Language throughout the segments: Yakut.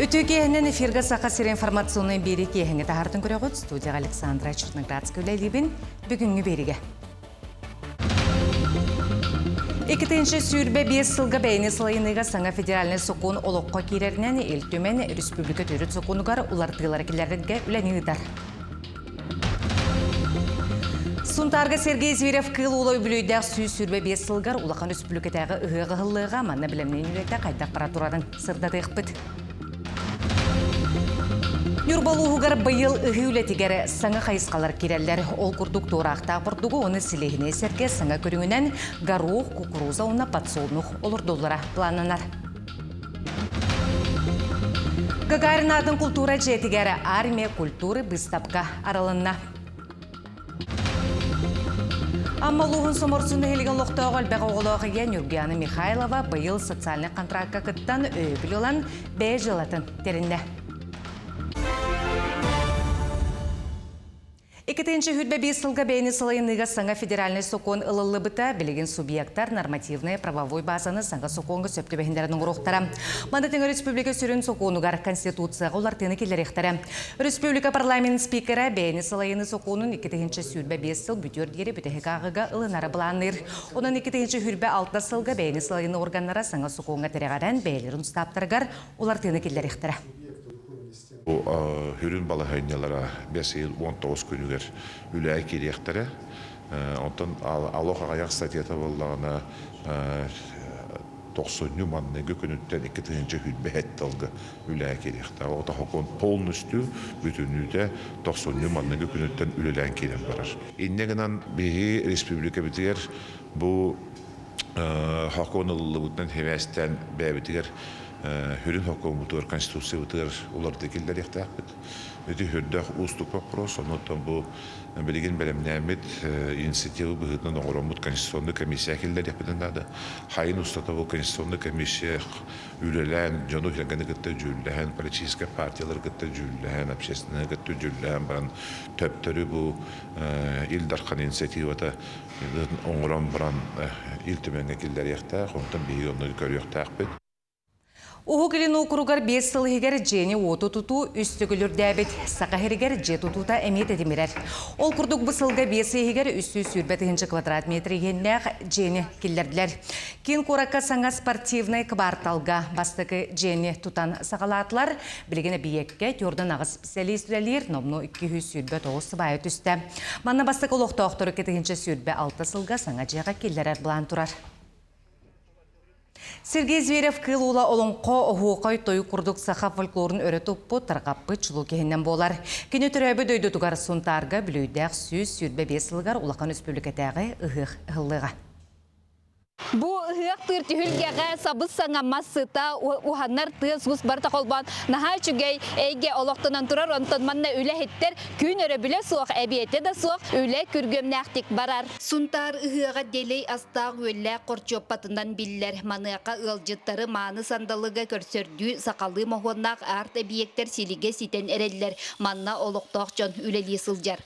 Үтүө киэһэнэн эфиргэ Саха сирэ информационнай биэрии киэһэҥҥэ таһаартын көрөҕүт. Студияҕа Александра Черноградская үлэлиибин. Бүгүҥҥү биэриигэ. 2025 сылга бэйэни салайыныыга саҥа федеральнай сокуон олоххо киирэринэн Ил Түмэн республика төрүт сокуонугар уларытыылары киллэрэргэ үлэни ыытар. Сунтаарга Сергей Зверев Кыыл Уола үбүлүөйдээх 125 сылгар улахан республикатааҕы ыһыах ыһыллыаҕа манна бэлэмнэнии үлэтэ хайдах бара турарын сырдатыахпыт. Ньурба улууһугар быйыл ыһыы үлэтигэр саҥа хайысхалар киирэллэр. Ол курдук туораахтаах бурдугу уонна силиһинэй сэргэ саҥа көрүҥүнэн горох, кукуруза уонна подсолнух олордуллара планнанар. Гагарин аатын култуура дьиэтигэр «Армия культуры» быыстапка арылынна. Амма улууһун Соморсун нэһилиэгин олохтооҕо элбэх оҕолоох ийэ Нюргуяна Михайлова быйыл социальнай контракка кыттан өйөбүл ылан бэйэ дьыалатын тэриннэ. 2025 сылга бэйэни салайыныыга саҥа федеральнай сокуон ылыллыбыта, билигин субъектар нормативнай правовой базаны саҥа сокуоҥҥа сөп түбэһиннэрэн оҥоруохтара. Маны тэҥэ республика сүрүн сокуонугар Конституцияҕа уларытыыны киллэриэхтэрэ. Республика парламент спикерэ бэйэни салайыныы сокуонун 2025 сыл бүтүөр диэри бүтэһик ааҕыыга ылынары былаанныыр. Онон 2026 сылга бэйэни салайыныы органнара саҥа сокуоҥҥа тирэҕирэн бэйэлэрин устааптарыгар уларытыыны киллэриэхтэрэ. Бу сүрүн балаһыанньалара бэс ыйын 19 күнүгэр үлэҕэ киириэхтэрэ. Онтон олох аҕыйах статьята буоллаҕына тохсунньу маҥнайгы күнүттэн 2027 тылга үлэҕэ киириэхтээх. Ол сокуон полностью бүтүннүүтэ тохсунньу маҥнайгы күнүттэн үлэлээн киирэн барар. Инньэ гынан биһиги республикабытыгар бу сокуон ылыллыбытынан сибээстээн бэйэбитигэр Сүрүн сокуоммутугар, Конституциябытыгар уларытыы киллэриэхтээхпит. Ити сүрдээх уустук вопрос. Онон бу билигин бэлэмнээммит инициатива быһыытынан оҥороммут Конституционнай комиссия киллэриэхпитин наада. Хайын устата бу Конституционнай комиссия үлэлээн, дьону сэргэни кытта дьүүллэһэн, политическай партиялары кытта дьүүллэһэн, общественнай кытта дьүүллэһэн баран төптөрү бу Ил Дархан инициативата оҥорон баран Ил Түмэҥҥэ киллэриэхтээх, онтон биһиги онно көрүөхтээхпит. Уһук Илин уокуругар 5 сыл иһигэр дьиэни-уоту тутуу үс төгүл үрдээбит. Саха сиригэр дьиэ тутуута эмиэ тэтимирэр. Ол курдук бу сылга 5 ый иһигэр 320 тыһыынча квадрат метр иһиннээх дьиэни киллэрдилэр. Киин куоракка саҥа спортивнай кыбаарталга бастакы дьиэни тутан саҕалаатылар. Билигин эбийиэккэ төрдөн аҕыс специалист үлэлиир, номнуо 229 сыбаайа түстэ. Манна бастакы олохтоохтору 226 сылга саҥа дьиэҕэ киллэрэр былаан турар. Сергей Зверев Кыыл Уола олоҥхо оһуокай тойук курдук саха фольклорун өрө туппут, тарҕаппыт чулуу киһинэн буолар. Кини төрөөбүт дойдутугар Сунтаарга Бүлүүдээх 125 сылыгар улахан республикатааҕы ыһыах ыһыллыаҕа. Бу ыһыах тыыр түһүлгэҕэ сабыс-саҥа мас сыта, уһанар тыас-уус барыта холбоон наһаа үчүгэй эйгэ олохтонон турар. Онтон манна үлэһиттэр күн өрөбүлэ суох, эбиэтэ да суох үлэ күргүөмнээхтик барар. Сунтаар ыһыаҕа дэлэй астаах-үөллээх хорчуоппатынан биллэр. Маныаха ыалдьыттары мааны сандалыга көрсөрдүү сахалыы моһуоннаах арт-эбийиэктэр силигэ ситэн эрэллэр. Манна олохтоох дьон үлэлии сылдьар.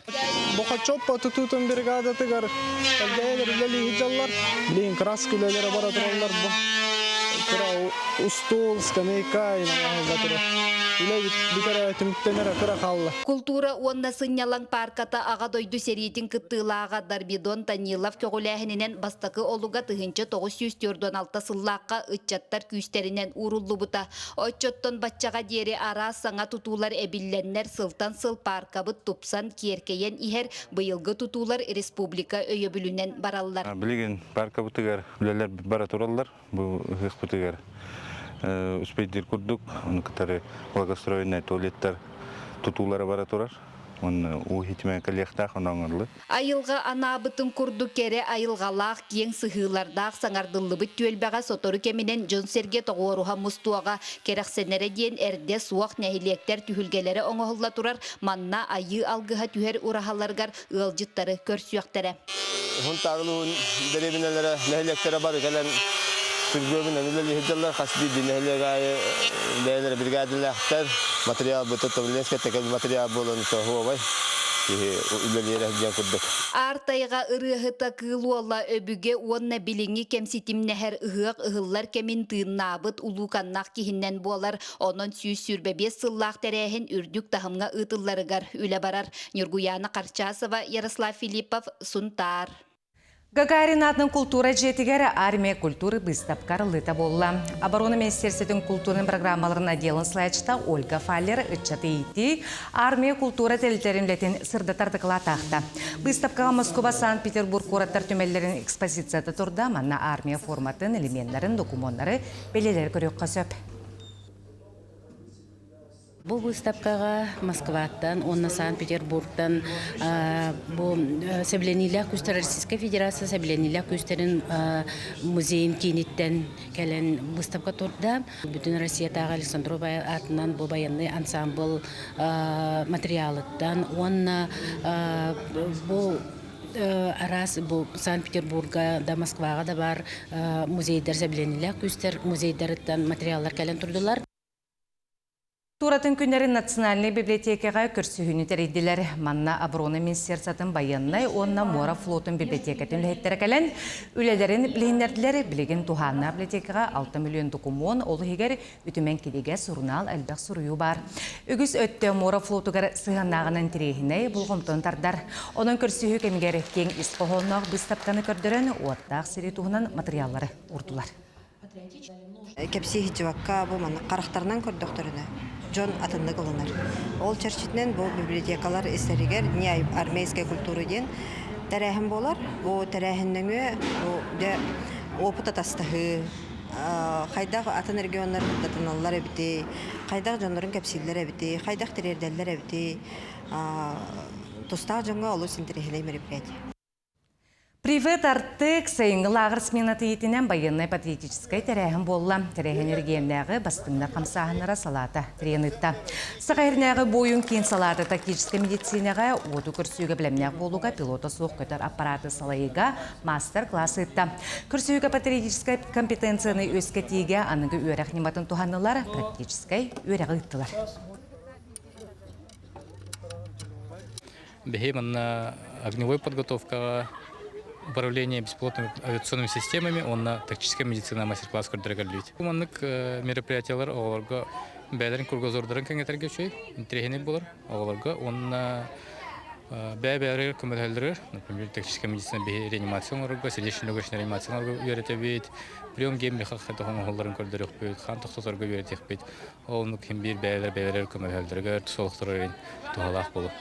Бу хорчуоппа тутуутун бригадатыгар элбэйэлэр үлэлии сылдьаллар. Билигин краска үлэлэрэ бара тураллар бу. Кыра устуул, скамейка оҥоһулла турар. Үлэ бүтэрэ түмүктэнэрэ кыра хаалла. Култуура уонна сынньалаҥ паарката Аҕа дойду сэриитин кыттыылааҕа Дарбидон Данилов көҕүлээһининэн бастакы олуга 1946 сыллаахха ыччаттар күүстэринэн ууруллубута. Оччоттон баччаҕа диэри араас саҥа тутуулар эбиллэннэр сылтан сыл пааркабыт тупсан, киэркэйэн иһэр, быйылгы тутуулар республика өйөбүлүнэн бараллар. Билигин пааркабытыгар үлэлэр бара тураллар. Бу ыһыахпытыгар успейдиир курдук, ону кытары благоустроеннай туалеттар тутуулара бара турар. Уонна уу хитимэ кэлиэхтээх онон оҥорлу. Айылҕа анаабытын курдук кэрэ айылҕалаах, киэҥ сыһыылардаах саҥардыллыбыт түөлбэҕэ сотору кэминэн дьон-сэргэ тоҕуоруһа мустуоҕа. Кэрэхсэнэрэ диэн эрдэ суох нэһилиэктэр түһүлгэлэрэ оҥоһулла турар, манна айыы алгыһа түһэр ураһаларыгар ыалдьыттары көрсүөхтэрэ. Сунтаар улууһун дэриэбинэлэрэ, нэһилиэктэрэ бары кэлэн күргүөмүнэн үлэлии сылдьаллар. Хас биирдии нэһилиэк аайы бэйэлэрэ бригадалаахтар. Материал быта Тавленскай тэкэл материал буолан оһуобай. Киһи үлэлиэрэ диэн курдук. Аар тайҕа ырыаһыта Кыыл Уола өбүгэ уонна билиҥҥи кэм ситимнэһэр ыһыах ыһыллар кэмин тыыннаабыт улууканнаах киһиннэн буолар. Онон 125 сыллаах тэрээһин үрдүк таһымҥа ыытылларыгар үлэ барар. Ньургуйаана Харчасова, Ярослав Филиппов, Сунтаар. Гагарин аатынан култуура дьиэтигэр армия культуры быыстапка арыллыыта буолла. Оборона министерствотын култуурун программаларын отделын салайааччыта Ольга Фаллер ыччаты иитии, армия култуура тэрилтэлэрин үлэтин сырдатар дакылаатаахта. Быыстапкаҕа Москуба, Санкт-Петербург куораттар түмэллэрин экспозицията турда. Манна армия форматын, элеменнарын, докумуоннары, бэлиэлэри көрүөххэ сөп. Бу выставкаҕа Москваттан уонна Санкт-Петербургтан бу Сэбилэниилээх күүстэр Российскай Федерация Сэбилэниилээх күүстэрин музейын кииниттэн кэлэн выставка турда. Бүтүн Россиятааҕы Александров аатынан бу байыаннай ансаамбыл материалыттан уонна бу араас бу Санкт-Петербурга да Москваҕа да баар музейдар Сэбилэниилээх күүстэр музейдарыттан материаллар кэлэн турдулар. Туратын күннэрин Национальнай библиотекаҕа көрсүһүүнү тэрийдилэр. Манна Оборона министерствотын байыаннай уонна муора флотун библиотекатын үлэһиттэрэ кэлэн, үлэлэрин билиһиннэрдилэр. Билигин туһааннаах библиотекаҕа 6 миллион докумуон, ол иһигэр үтүмэн кинигэ, сурунаал, элбэх суруйуу баар. Үгүс өттө муора флотугар сыһыаннааҕынан интэриэһинэй болҕомтону тардар. Онон көрсүһүү кэмигэр киэҥ ис хоһоонноох быыстапканы көрдөрөн, уоттаах сэрии туһунан матырыйааллары уурдулар. Кэпсии сылдьыбакка бу маннык харахтарынан көрдөхтөрүнэ дьон атыннык ылынар. Ол чэрчитинэн бу библиотекалар истэригэр не армейская культура диэн тэрээһин буолар. Бу тэрээһин нөҥүө бу дьэ опыт атастаһыы, хайдах атын регионнар кыттатыналлар эбитий, хайдах дьоннорун кэпсииллэр эбитий, хайдах тириэрдэллэр эбитий, тустаах дьоҥҥо олус интэриэһинэй мероприятие. Привет, Артек сайыҥҥы лааҕыр смената иитинэн байыаннай-патриотическай тэрээһин буолла. Тэрээһин эрэгийиэннээҕи бастыҥнар хамсааһыннара салаата тэрийэн ыытта. Саха сиринээҕи буойун киин салаата тактическай медицинэҕэ уоту көрсүүгэ бэлэмнээх буолууга пилота суох көтөр аппараты салайыыга маастар-класс ыытта. Көрсүһүүгэ патриотическай компетенцияны үөскэтиигэ аныгы үөрэх ньыматын туһаннылар, практическай үөрэҕи ыыттылар. Биһи манна огневой подготовкаҕа управление беспилотными авиационными системами уонна тактическая медицина мастер-класс көрдөрө кэллибит. Маннык мероприятиялар оҕолорго бэйэлэрин кругозордарын кэҥэтэргэ үчүгэй, интэриэһинэй буолар оҕолорго уонна бэйэ-бэйэлэригэр көмөлөһөллөрүгэр, например, тактическая медицина биһи реанимация оҥорорго, сердечно-легочная реанимация оҥорорго үөрэтэбит, прием гемлиха хайдах оҥоһулларын көрдөрүөхпүт, хаан тохтоторго үөрэтиэхпит. Ол оннук иһин биир бэйэлэр бэйэлэригэр көмөлөһөллөрүгэр, солохторугар туһалаах буолуо.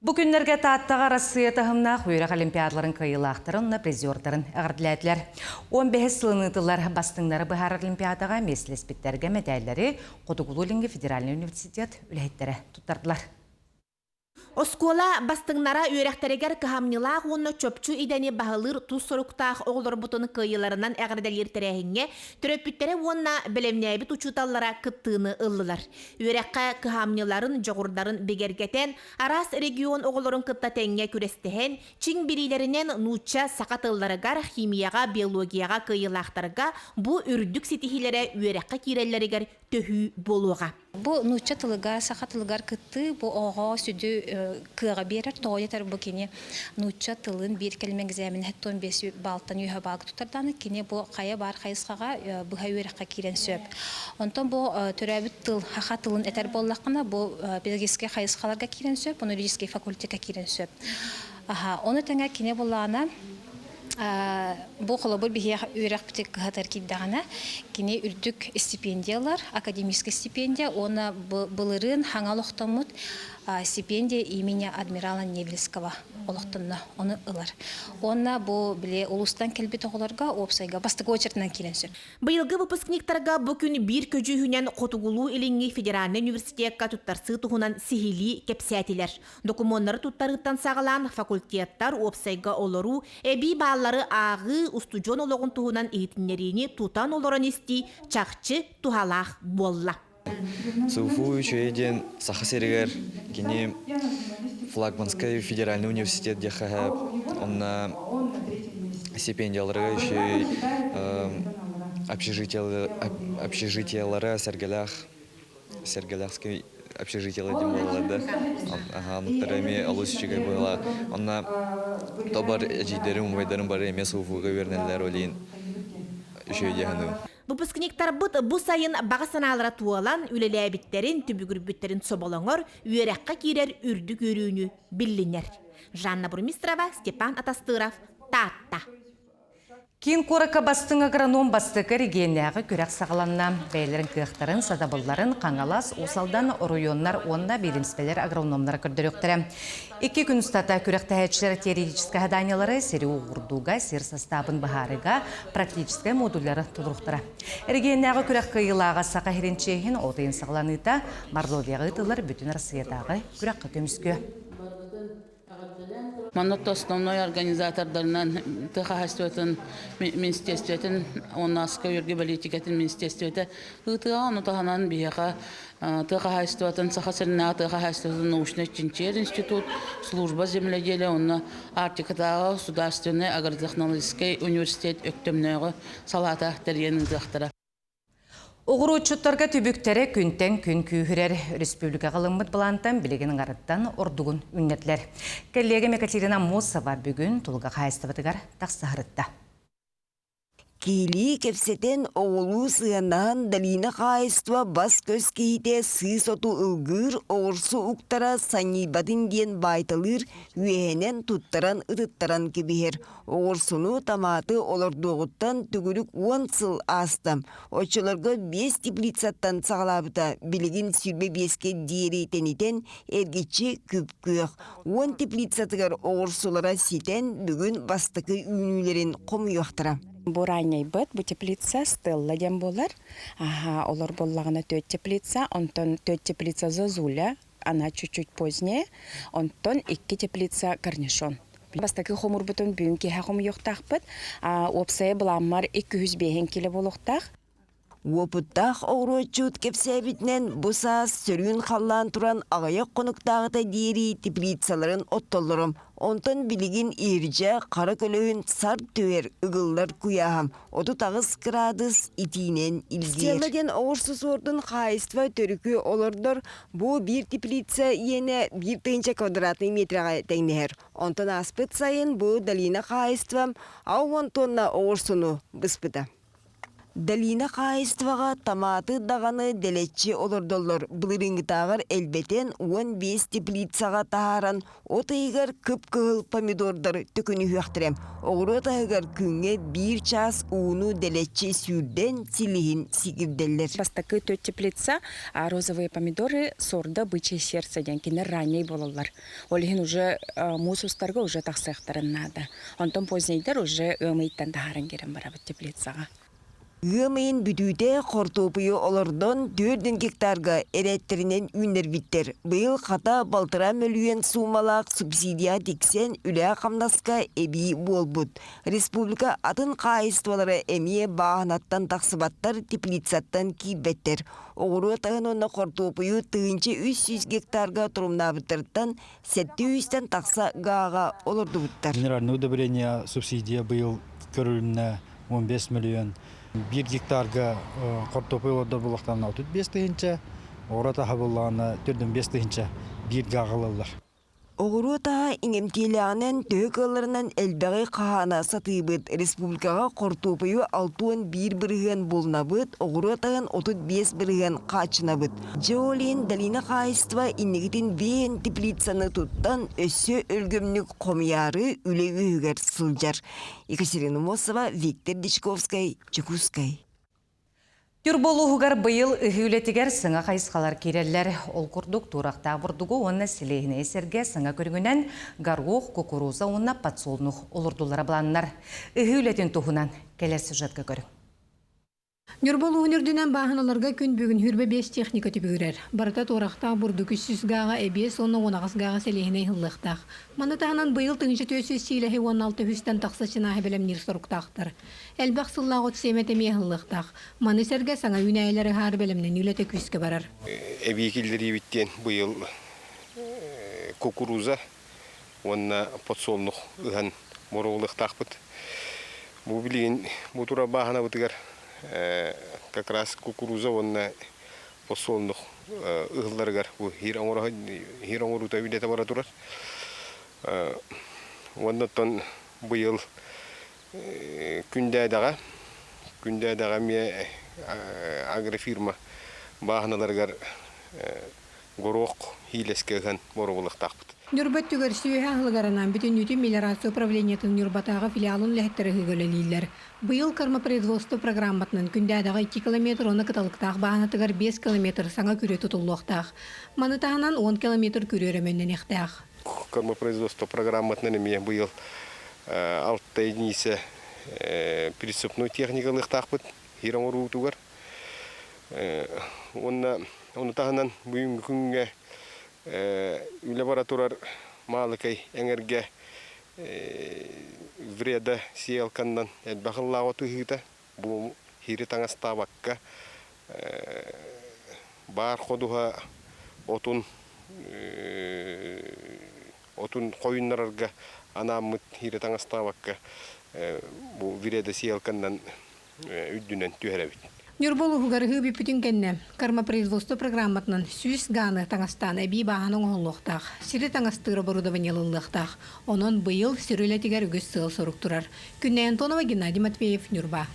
Бу күннэргэ Тааттаҕа Арассыыйа таһымнаах үөрэх олимпиадаларын кыайыылаахтарын уонна призердарын эҕэрдэлээтилэр. 15 сылын ыытыллар бастыҥнары быһаарар олимпиадаҕа миэстэлэспиттэргэ мэтээллэри Хотугулуу-Илиҥҥи федеральнай университет үлэһиттэрэ туттардылар. Оскуола бастыҥнара үөрэхтэригэр кыһамньылаах уонна чопчу идэни баһылыыр тус соруктаах оҕолорбутун кыайыыларынан эҕэрдэлиир тэрээһиҥҥэ төрөппүттэрэ уонна бэлэмнээбит учууталлара кыттыыны ыллылар. Үөрэххэ кыһамньыларын, дьоҕурдарын бигэргэтэн, араас регион оҕолорун кытта тэҥҥэ күрэстэһэн, чиҥ билиилэринэн нуучча, саха тылларыгар, химияҕа, биологияҕа кыайыылаахтарга бу үрдүк ситиһиилэрэ үөрэххэ киирэллэригэр төһүү буолуоҕа. Бу нуучча тылыгар, саха тылыгар кыттыы бу оҕоҕо сүдү кыаҕы биэрэр. Тоҕо диэтэр бу кини нуучча тылын биир кэлим экзамены 75 баалтан үөһэ баалга туттардаҕына кини бу хайа баар хайысхаҕа быһа үөрэххэ киирэн сөп. Онтон бу төрөөбүт тыл, саха тылын этэр буоллаххына, бу педагогическай хайысхаларга киирэн сөп, ону юридическай факультекка киирэн сөп. Аха, ону тэҥэ кини буллаҕына Бу холобур биһиэхэ үөрэхпитин кыһатар киирдэҕинэ, кини үрдүк стипендиялар, академическай стипендия уонна былырыын хаҥа олохтоммут стипендия имени адмирала Невельского олохтонно, ону ылар. Уонна бу били улуустан кэлбит оҕолорго уопсайга бастакы очередынан киирэн сөп. Быйылгы выпускниктарга бу күн биир көдьүүһүнэн Хотугулуу-Илиҥҥи федеральнай университекка туттарсыы туһунан сиһилии кэпсээтилэр. Докумуоннары туттарыыттан саҕалаан факультеттар, уопсайга олоруу, эбии бааллары ааҕыы, устудьуон олоҕун туһунан иһитиннэриини тутан олорон истии чахчы туһалаах буолла. ЦУФУ үчүгэй диэн Саха сиригэр кини флагманскай федеральный университет диэххэ онно стипендияларга үчүгэй общежитиелара сэргэлээх сэргэлээхский общежитиелар диэн буолаллар да. Аха, оннуктара эмиэ олус үчүгэй быһыылаах. Онно тобар эдьиийдэрим, убайдарым бары эмиэ СУФУга үөрэнэллэр, ол иһин үчүгэй дии саныыбын. Выпускниктарбыт бу сайын баҕа санаалара туолан, үлэлээбиттэрин, түбүгүрбүттэрин соболоҥор үөрэххэ киирэр үрдүк үөрүүнү биллинэр. Жанна Бурмистрова, Степан Атастыров, Таатта. Киин куоракка бастыҥ агроном бастакы эрэгийиэннээҕи күрэх саҕаланна. Бэйэлэрин кыахтарын, сатабылларын Хаҥалас, Уус Алдан оройуоннар уонна биэдэмистибэлэр агрономнара көрдөрүөхтэрэ. Икки күн устата күрэхтэһээччилэр теоретическай заданиелары сири уурдууга, сир састаабын быһаарыыга практическай модульлары толоруохтара. Эрэгийиэннээҕи күрэх кыайыылааҕа Саха сирин чиэһин от ыйын саҕаланыыта Мордовияҕа ыытыллар Бүтүн Россиятааҕы күрэххэ көмүскүө. Манна основной организатордарынан тыа хаһаайыстыбатын министерствотын уонна аска үөргэ бэлиитикэтин министерствота ыытыаҕа. Ону таһынан биһиэхэ тыа хаһаайыстыбатын Саха сиринээҕи тыа хаһаайыстыбатын научнай чинчийэр институт, служба земледелия уонна Арктикатааҕы государственнай агротехнологическай университет Өктөмнөөҕү салаата тэрийэн ыытыахтара. Оҕуруотчуттарга түбүктэрэ күнтэн күн күүһүрэр. Республикаҕа ылыммыт былаантан билигин ыҥарыттан ордугун үүннэрдилэр. Кэллиэгэм Екатерина Аммосова бүгүн Тулга хаһаайыстыбатыгар тахса сырытта. Киһилии кэпсэтэн, оҕолуу сыһыаннаһан Долина хаһаайыстыба бас-көс киһитэ сыыс оту ылгыыр, оҕурсу уктара санньыйбатын диэн баайталыыр, үөһэнэн туттаран ытыттаран кэбиһэр. Оҕурсуну, томаты олордуоҕуттан төгүрүк уон сыл ааста. Оччолорго биэс теплицаттан саҕалаабыта, билигин сүүрбэ биэскэ диэри тэнитэн, эргиччи күп-күөх. Уон теплицатыгар оҕурсулара ситэн, бүгүн бастакы үүнүүлэрин хомуйуохтара. Бу ранньайбыт, бу теплица Стелла диэн буолар. Аха, олор буоллаҕына төрт теплица, онтон төрт теплица Зозуля, она чуть-чуть позднее, онтон икки теплица корнишон. Бастакы хомурбутун бүгүн киэһэ хомуйуохтаахпыт. Уопсайа былааммар 205 кило буолуохтаах. Уопуттаах оҕуруотчут кэпсээбитинэн, бу саас сөрүүн халлаан туран аҕыйах хонуктааҕыта диэри теплицаларын оттоллорум. Онтон билигин иһирдьэ хара көлөһүн сар түһэр ыгыллар куйааһым 38 кыраадыс итиинэн илгийэр. Стелла диэн оҕурсу суордун хаһаайыстыба төрүкү олордор. Бу биир теплица иэнэ биир тыһыынча квадратный метрэҕэ тэҥнэһэр. Онтон ааспыт сайын бу долина хаһаайыстыбам 60 тонна оҕурсуну быспыта. Долина хаһаайыстыбаҕа томаты даҕаны дэлэччи олордоллор. Былырыыҥҥытааҕар элбэтэн 15 теплицаҕа таһааран от ыйыгар кып-кыһыл помидордар төкүнүһүөхтэрэ. Оҕуруот аһыгар күҥҥэ биир чаас ууну дэлэччи сүүрдэн силиһин сигирдэллэр. Бастакы төрт теплица розовые помидоры сорда бычье сердце диэн кинилэр ранней буолаллар. Ол иһин уже муус устарга уже тахсыахтарын наада. Онтон позднейдар уже ыам ыйыттан таһааран киирэн барабыт теплицаҕа. Ыам ыйын бүтүүтэ хортуопуйу олордон 4 гектарга эрээттэринэн үүннэрбиттэр. Быйыл хата балтараа мөлүйүөн суумалаах субсидия тиксэн үлэ-хамнаска эбии буолбут. Республика атын хаһаайыстыбалара эмиэ бааһынаттан тахсыбаттар, теплицаттан киирбэттэр. Оҕуруот аһын уонна хортуопуйу 1300 гектарга торумнаабыттарыттан 700-тэн тахса гааҕа олордубуттар. Минеральное удобрение субсидия быйыл көрүлүннэ 15 миллион. Биир гектарга хортуопуй олордор буллахтарына 35 тыһыынча, оҕуруот аһа буллаҕына 45 тыһыынча биир гааҕа ылаллар. Оҕуруот аһа иҥэмтиэлээҕинэн төһө кыалларынан элбэҕи хаһаана сатыыбыт. Республикаҕа хортуопуйу 61% булунабыт, оҕуруот аһын 35% хааччынабыт. Дьэ ол иһин Долина хаһаайыстыба инникитин биэһин теплицаны туттан өссө өлгөмнүк хомуйаары үлэ үөһүгэр сылдьар. Екатерина Мосова, Виктор Дичковскай, Дьокуускай. Ньурба улууһугар быйыл ыһыы үлэтигэр саҥа хайысхалар киирэллэр. Ол курдук, туорахтаах бурдугу уонна сэлиэһинэйи сэргэ саҥа көрүҥүнэн горох, кукуруза уонна подсолнух олордуллара былааннар. Ыһыы үлэтин туһунан кэлэр сюжетка көрүҥ. Ньурба улууһун үрдүнэн бааһыналарга күн бүгүн хүрбэ биэс техника түбүгүрэр. Барыта туорахтаах бурдук 300 гааҕа эбиэс уонна 18 гааҕа сэлиэһинэй ыһыллыахтаах. Маны таһынан быйыл тыһыынча 400 сиилэһи уонна алта үһүстэн тахса чинааһы бэлэмниир соруктаахтар. Элбэх сыллаах от сиэмэтэ эмиэ ыһыллыахтаах. Маны сэргэ саҥа үүнээйилэр ыһаары бэлэмнэнии үлэтэ күүскэ барар. Эбии киллэриибит диэн быйыл кукуруза уонна подсолнух ыһан боруобалыахтаахпыт. Бу билигин бу турар бааһынабытыгар как раз кукуруза уонна подсолнух. ыһылларыгар бу хир хир оҥоруута үлэтэ бара турар. Уонна оттон быйыл Күндээдэҕэ Күндээдэҕэ эмиэ агрофирма бааһыналарыгар горох хиилэскэ ыһан боруобалыахтаахпыт. Ньурба өттүгэр сүөһү аһылыгарынан бүтүннүүтүн мелиорация управлениетын Ньурбатааҕы филиалын үлэһиттэрэ ыһыыга үлэлииллэр. Быйыл кормопроизводство программатынан Күндээдэҕэ 2 километр уонна Кыталыктаах бааһынатыгар 5 километр саҥа күрүө тутуллуохтаах. Маны таһынан 10 километр күрүө өрөмүөннэниэхтээх. Кормопроизводство программатынан эмиэ быйыл алта единица прицепной техника ылыахтаахпыт хир оҥоруутугар. Уонна ону таһынан бүгүҥҥү күҥҥэ үлэ бара турар Маалыкай эҥэргэ вреда сеялканнан элбэх ыллааҕа тыһыыта бу хири таҥастаабакка баар ходуһа отун отун хойуннарарга анааммыт хири таҥастаабакка бу вреда сеялканнан үрдүнэн түһэрэбит. Ньурба улууһугар ыһыы бүппүтүн кэннэ кормопроизводство программатынан 100 гааны таҥастаан эбии бааһын оҥоһуллуохтаах, сири таҥастыыр оборудование ылыллыахтаах. Онон быйыл сир үлэтигэр үгүс сыал-сорук турар. Күннэй Антонова, Геннадий Матвеев, Ньурба.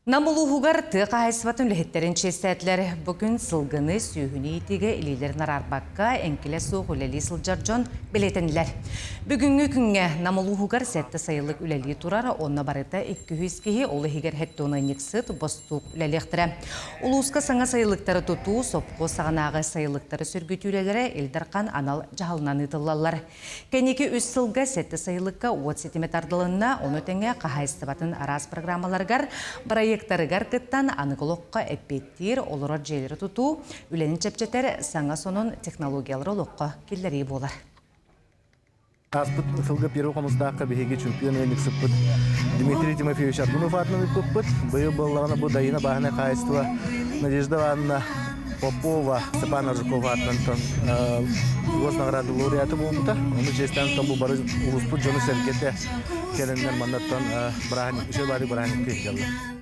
Нам улууһугар тыа хаһаайыстыбатын үлэһиттэрин чиэстээтилэр. Бу күн сылгыны, сүөһүнү иитиигэ илиилэрин араарбакка, эҥкилэ суох үлэлии сылдьар дьон бэлиэтэннилэр. Бүгүҥҥү күҥҥэ Нам улууһугар сэттэ сайылык үлэлии турар, онно барыта 200 киһи, ол иһигэр хэттуон ыанньыксыт, бостуук үлэлиэхтэрэ. Улууска саҥа сайылыктары тутуу, сопхуос саҕанааҕы сайылыктары сөргүтүү үлэлэрэ Ил Дархан анал дьаһалынан ыытыллаллар. Кэнники үс сылга сэттэ сайылыкка уот ситимэ тардылынна, ону тэҥэ хаһаайыстыбатын араас программаларыгар, бырайыактарыгар кыттан аныгы олоххо эппиэттиир, олорор дьиэлэри тутуу, үлэни чэпчэтэр саҥа сонун технологиялары олоххо киллэрии буолар. Ааспыт сылга Первый хомустаахха биһиги чемпион ыанньыксыппыт Дмитрий Тимофеевич Аргунов аатынан ыыппыппыт. Быйыл буоллаҕына бу Дайына бааһынай хаһаайыстыба Надежда Ивановна Попова Степан Аржаков аатынан госнаграда лауреаты буолбута. Ону чиэстээн бу бары улууспут дьоно-сэргэтэ кэлэннэр маннаттан бырааһынньык, үчүгэй баары бырааһынньыкка илдьэллэр.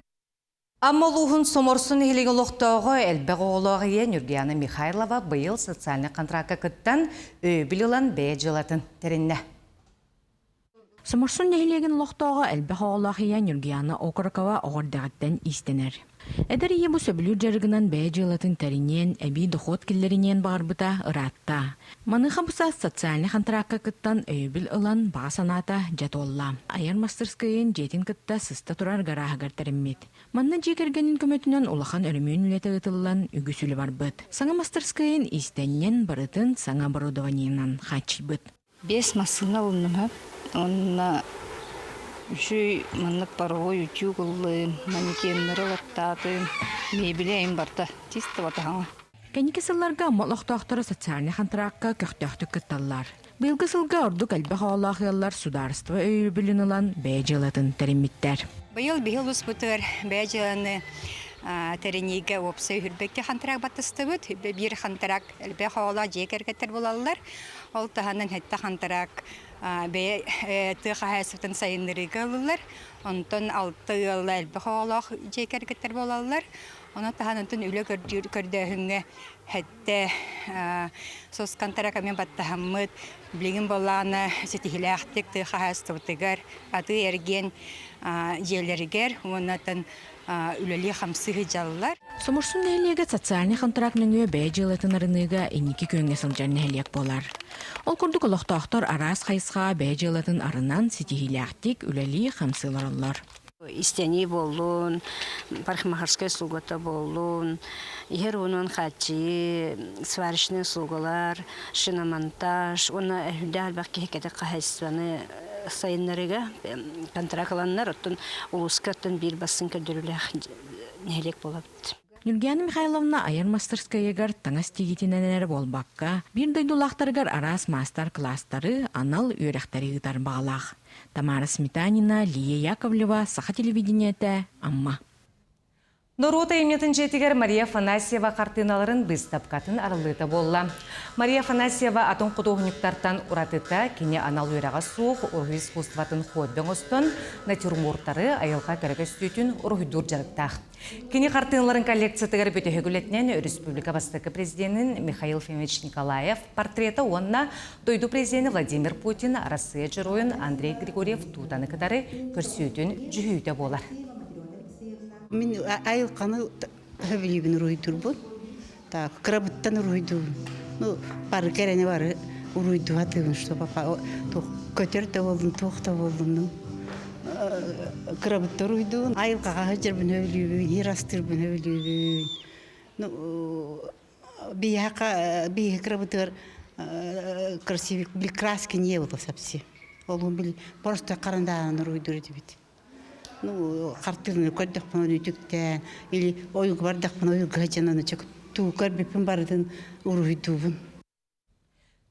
Амма улууһун Соморсун нэһилиэгин олохтооҕо элбэх оҕолоох ийэ Нюргияна Михайлова быйыл социальнай контракка кыттан, өйөбүл ылан бэйэ дьыалатын тэриннэ. Соморсун нэһилиэгин олохтооҕо элбэх оҕолоох ийэ Нюргияна Окорокова оҕо эрдэҕиттэн иистэнэр. Эдэр ийэ бу сөбүлүүр дьарыгынан бэйэ дьыалатын тэриниэн, эбии дохуот киллэриниэн баҕарбыта ыраатта. Маныаха бу саас социальнай хантараакка кыттан өйөбүл ылан баҕа санаата дьэ туолла. Айар мастарыскыайын дьиэтин кытта сыста турар гарааһыгар тэриммит. Манна дьиэ кэргэнин көмөтүнэн улахан өрөмүөн үлэтэ ыытыллан үгүс үлэ барбыт. Саҥа мастарыскыайын иистэнньэн барытын саҥа оборудованиенан хааччыйбыт. Биэс массыына ылынным уонна үчүгэй маннык паровой утюг ыллым, манекеннары ылаттаатым, мебели эҥин барыта чисто батаһаҥа. Кэнники сылларга Амма олохтоохторо социальнай хантараакка көхтөөхтүк кытталлар. Быйылгы сылга ордук элбэх оҕолоох ыаллар судаарыстыба өйөбүлүн ылан бэйэ дьыалатын тэриммиттэр. Быйыл биһи улууспутугар бэйэ дьыаланы тэриниигэ уопсай үрбэккэ хантараак баттастыбыт. Биир хантараак элбэх оҕолоох дьиэ кэргэттэр булаллар. Ол таһынан сэттэ хантараак бэйэ тыа хаһаайыстыбатын сайыннарыыга ылыллар. Онтон алта ыалла элбэх оҕолоох дьиэ кэргэттэр буолаллар. Ону таһынан үлэ көрдөөһүҥҥэ сэттэ соцконтракт эмиэ баттаһаммыт, билигин буоллаҕына ситиһиилээхтик тыа хаһаайыстыбатыгар, атыы-эргиэн дьиэлэригэр уонна үлэлии-хамсыы сылдьаллар. Соморсун нэһилиэгэ социальнай хантараак нөҥүө бэйэ дьыалатын арыныыга инники күөҥҥэ сылдьар нэһилиэк буолар. Ол курдук олохтоохтор араас хайысхаҕа бэйэ дьыалатын арынан ситиһиилээхтик үлэлии-хамсыы олороллор. Истэнии буоллун, парикмахерскай услугата буоллун, иһэр уунун хааччыйыы, сварочнай услугалар, шиномонтаж уонна үрдээх элбэх киһи кэтэх хаһаайыстыбаны сайыннарыыга контракт ыланнар, оттон улууска оттон биир бастыҥ көрдөрүүлээх нэһилиэк буолабыт. Нюргияна Михайловна айар мастарскайыгар таҥас тигиитинэн эрэ буолбакка, биир дойдулаахтарыгар араас маастар-кылаастары, анал үөрэхтэри ыытар баҕалаах. Тамара Сметанина, Лия Яковлева, Саха телевидениетэ, Амма. Норуот айымньытын дьиэтигэр Мария Афанасьева хартыыналарын быыстапкатын арыллыыта буолла. Мария Афанасьева атын худуоһунньуктартан уратыта кини анал үөрэҕэ суох уруһуй искусствотын хобби оҥостон натюрмортары, айылҕа кэрэ көстүүтүн уруһуйдуур дьарыктаах. Кини хартыыналарын коллекциятыгар бүтэһик үлэтинэн республика бастакы президенин Михаил Ефимович Николаев портрета уонна дойду президенэ Владимир Путин Арассыыйа Дьоруойун Андрей Григорьев Туутаны кытары көрсүүтүн дьүһүйүүтэ буолар. Мин айылҕаны сөбүлүүбүн уруһуйдуурбун. Так, кырабыттан уруһуйдуубун. Ну, бары кэрэни бары уруһуйдуу сатыыбын, что папа көтөр да буоллун, туох да буоллун, ну, кырабыттан уруһуйдуубун. Айылҕаҕа сылдьарбын сөбүлүүбүн, иир астыырбын сөбүлүүбүн. Ну, биһиэхэ биһиги кырабытыгар красивый краски не было совсем. Ол били просто харандааһын уруһуйдуур этибит. Ну, хартыынаны көрдөхпүнэ үтүктээн, или ойууга бардахпына ойууга сылдьан аны тугу көрбүппүн барытын уруһуйдуубун.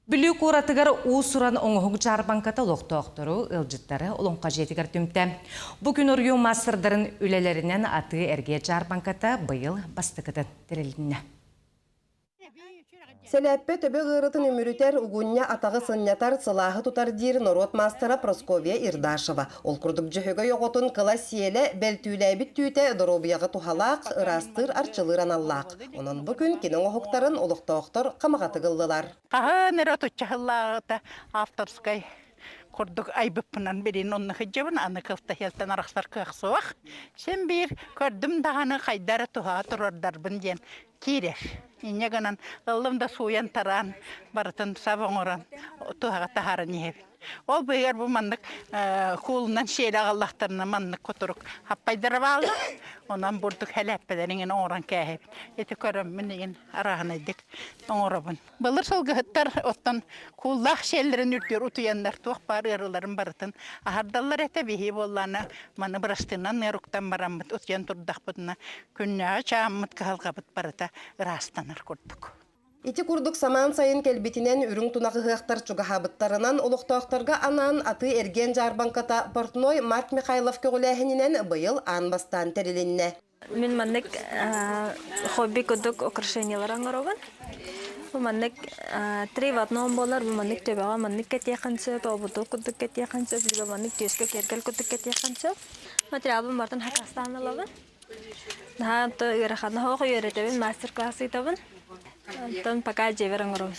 Бүлүү куоратыгар уус-уран оҥоһук дьаарбаҥката олохтоохтору, ыалдьыттары Олоҥхо дьиэтигэр түмтэ. Бу күн оройуон маастардарын үлэлэринэн атыы-эргиэ дьаарбаҥката быйыл бастакытын тэрилиннэ. Сэлээппэ төбө ыарытын үмүрүтэр, угунньа атаҕы сынньатар, сылааһы тутар диир норуот маастара Прасковья Ирдашева. Ол курдук Дьөһөгөй оҕотун кыла сиэлэ, бэлтүүлээбит түүтэ доруобуйаҕа туһалаах, ыраастыыр, арчылыыр аналлаах. Онон бу күн кини оҥоһуктарын олохтоохтор хамаҕатык ыллылар. Хаһан эрэ отучча сыллааҕыта авторскай курдук айбыппынан билин онно сылдьабын, аны кылтаһыалтан арахсар кыах суох. Син биир көрдүм даҕаны хайда эрэ туһаҕа туруордарбын диэн киирэр. Инньэ гынан ыллым да сууйан-тараан барытын сап оҥорон туһаҕа таһааран иһэбин. Ол быыһыгар бу маннык куулунан сиэлэ аҕаллахтарына маннык кутурук хаппайдара бааллар. Онон бурдук хэлээппэлэрин иҥин оҥорон кээһэбин. Ити көрөммүн иҥин арааһынайдык оҥоробун. Былыр сылгыһыттар оттон кууллаах сиэллэрин үрдүгэр утуйаннар туох баар ыарыыларын барытын аһардаллар этэ. Биһи буоллаана маны бырастыынан ыаруктан бараммыт утуйан турдахпытына күннээҕи чааммыт кыһалҕабыт барыта ыраастанар курдук. Ити курдук самаан сайын кэлбитинэн үрүҥ тунах ыһыахтар чугаһаабыттарынан олохтоохторго анаан атыы-эргиэн дьаарбаҥката портной Марк Михайлов көҕүлээһининэн быйыл аан бастаан тэрилиннэ. Мин маннык хобби курдук украшениелар оҥоробун. Бу маннык три в одном буолар, бу маннык төбөҕө маннык кэтиэххин сөп, обуту курдук кэтиэххин сөп, либо маннык түөскэ киэргэл курдук кэтиэххин сөп. Материалбын барытын хакастаан ылабын. Наһаа ыарахана суох үөрэтэбин, мастер-класс ыытабын. Онтон пока дьиэбэр оҥоробун.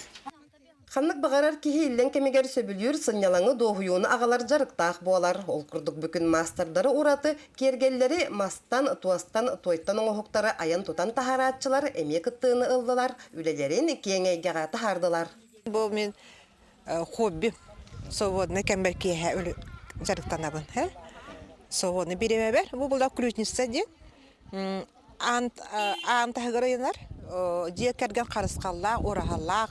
Ханнык баҕарар киһи иллэҥ кэмигэр сөбүлүүр сынньалаҥы дуоһуйууну аҕалар дьарыктаах буолар. Ол курдук бүгүн маастардары ураты киэргэллэри мастан, туостан, туойтан оҥоһуктары айан-тутан таһаарааччылар эмиэ кыттыыны ыллылар, үлэлэрин киэҥ эйгэҕэ таһаардылар. Бу мин хобби свободный кэмбэр киэһэ дьарыктанабын. Свободный бириэмэбэр бу была ключница диэн аан аан таһыгар ыйанар дьиэ кэргэн харысхаллаах, ураһалаах,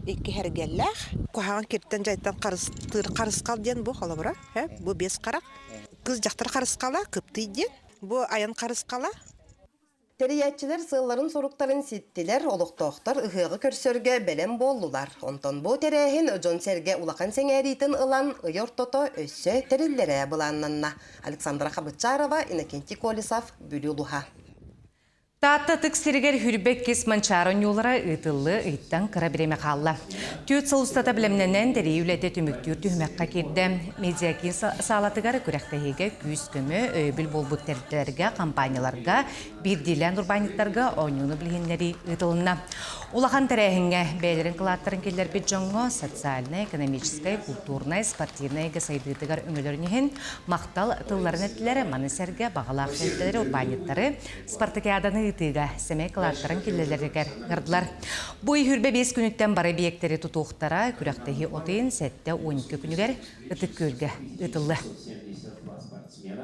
икки эргэллээх. Куһаҕан киртэн дьайтан харыстыыр харысхал диэн бу холобура, бу биэс харах. Кыз дьахтар харысхала, кыптый диэн. Бу айан харысхала. Тэрийээччилэр сыалларын-соруктарын ситтилэр, олохтоохтор ыһыаҕы көрсөргө бэлэм буоллулар. Онтон бу тэрээһин дьон-сэргэ улахан сэҥээриитин ылан, ый ортото өссө тэриллэрэ былааннанна. Александра Хабычарова, Иннокентий Колесов, Бүлүү улууһа. Таатта ытык сиригэр Хүрбэ иккис Манчаары оонньуулара ыытыллыы ыйтан кыра бириэмэ хаалла. Түөрт сыл устата бэлэмнэнэн тэрийии үлэтэ түмүктүүр түһүмэххэ киирдэ. Медиакиин саалатыгар күрэхтэһиигэ күүс-көмө, өйөбүл буолбут тэрилтэлэргэ, компанияларга, биирдиилээн урбаанньыттарга оонньууну билиһиннэрии ыытылынна. Улахан тэрээһиҥҥэ бэйэлэрин кылааттарын киллэрбит дьоҥҥо социальнай, экономическай, культурнай, спортивнай эйгэ сайдыытыгар өҥөлөрүн иһин махтал тылларын эттилэр, маны сэргэ баҕалаах тэрилтэлэри, урбаанньыттары спартакиаданы ыытыыга сэмэй кылааттарын киллэрэллэригэр ыҥырдылар. Бу ый 25 күнүттэн бары эбийиэктэри тутуохтара, күрэхтэһии от ыйын 72 күнүгэр Ытык Күөлгэ ыытыллыа.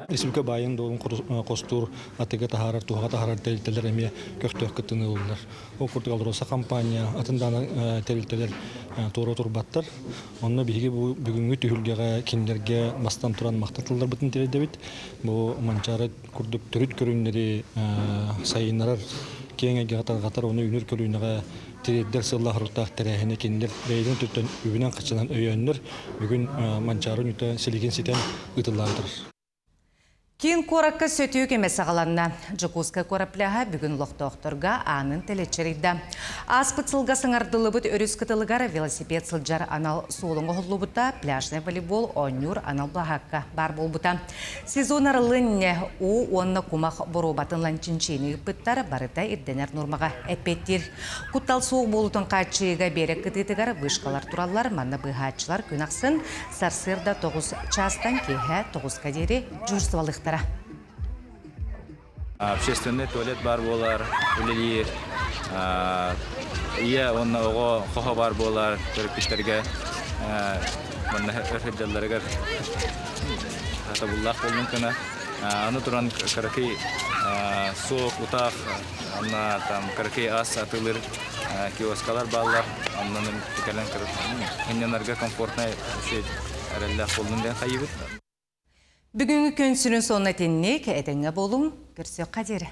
Республика баайын дуолун хостуур атыга таһаарар, туһаҕа таһаарар тэрилтэлэр эмиэ көхтөөх кыттыыны ыллылар. Ол курдук Алроса компания, атын даҕаны тэрилтэлэр туора турбаттар. Онно биһиги бу бүгүҥҥү түһүлгэҕэ кинилэргэ бастан туран махтал тылларбытын тириэрдэбит. Бу Манчаары курдук төрүт көрүҥнэри сайыннарар, киэҥ эйгэҕэ тарҕатар, уонна үүнэр көлүөнэҕэ тириэрдэр сыллаах-соруктаах тэрээһини кинилэр бэйэлэрин өттүттэн үбүнэн-харчынан өйөөннөр, бүгүн Манчаары үҥүүтэ силигин ситэн ыытыллаары турар. Киин куоракка сөтүө кэмэ саҕаланна. Дьокуускай куорат пляһа бүгүн олохтоохторго аанын тэлэччэрийдэ. Ааспыт сылга саҥардыллыбыт өрүс кытылыгар велосипед сылдьар анал суол оҥоһуллубута, пляжнай волейбол оонньуур анал былаһаакка баар буолбута. Сезон арыллыан иннинэ уу уонна кумах боруобатын ылан чинчийиини ыыппыттар барыта ирдэнэр нуормаҕа эппиэттиир. Куттал суох буолуутун хааччыйыыга биэрэк кытыытыгар вышкалар тураллар, манна быыһааччылар күн ахсын сарсыарда 9 чаастан киэһэ 9-ка диэри дьуурсубалыахтара. Общественный туалет бар буолар, үлэлиир. Ийэ уонна оҕо хоһо бар буолар төрөппүттэргэ манна өр сылдьалларыгар сатабыллаах буоллун гына. Аны туран кыракый суох, утах, онно там кыракый ас атыылыыр киоскалар бааллар. Оннон кэлэн сынньанарга комфортнай эрэллээх буоллун диэн хайыыбыт. Бүгүҥҥү күн сүрүн сонуна итинник, этэҥҥэ буолуҥ, көрсүөххэ диэри.